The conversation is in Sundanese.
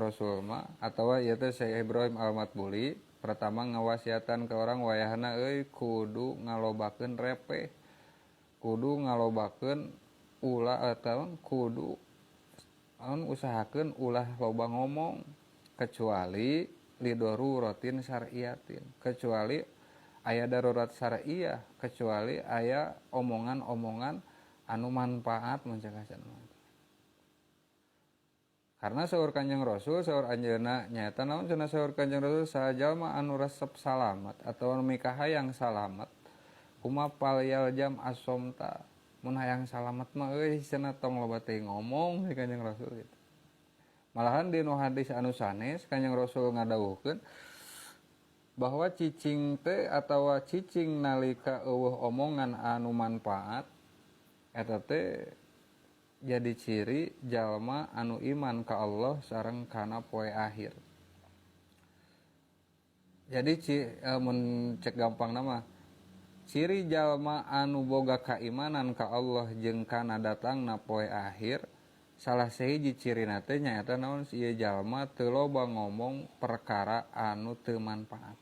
Rasul mah atawa ieu teh Syekh Ibrahim Al-Matbuli pertama ngawasiatan ke orang wayahna euy kudu ngalobakeun repeh, kudu ngalobakeun ulah atau kudu anu usahakeun ulah loba ngomong kecuali lidoruratin syar'iyatin, kecuali aya darurat syar'iyah, kecuali aya omongan-omongan anu manfaat mun cek Hasan mah. Karena saur Kanjeng Rasul, saur anjeunna nyaeta naon cenah saur Kanjeng Rasul, sajalma anu resep salamat atau anu mikahayang salamat kumaha palyal jam asomta, mun hayang salamat mah euy cenah tong loba teuing ngomong si Kanjeng Rasul gitu. Malahan di nu hadis anu sanes Kanjeng Rasul ngadawuhkeun bahwa cicing teh atawa cicing nalika eueuh omongan anu manfaat eta teh jadi ciri jalma anu iman ka Allah sareng kana poe akhir. Jadi mun cek gampang nama ciri jalma anu boga kaimanan ka Allah jeung kana datangna poe akhir, salah sahiji cirina teh nyaeta naon, ieu jalma teu loba ngomong perkara anu teu manfaat.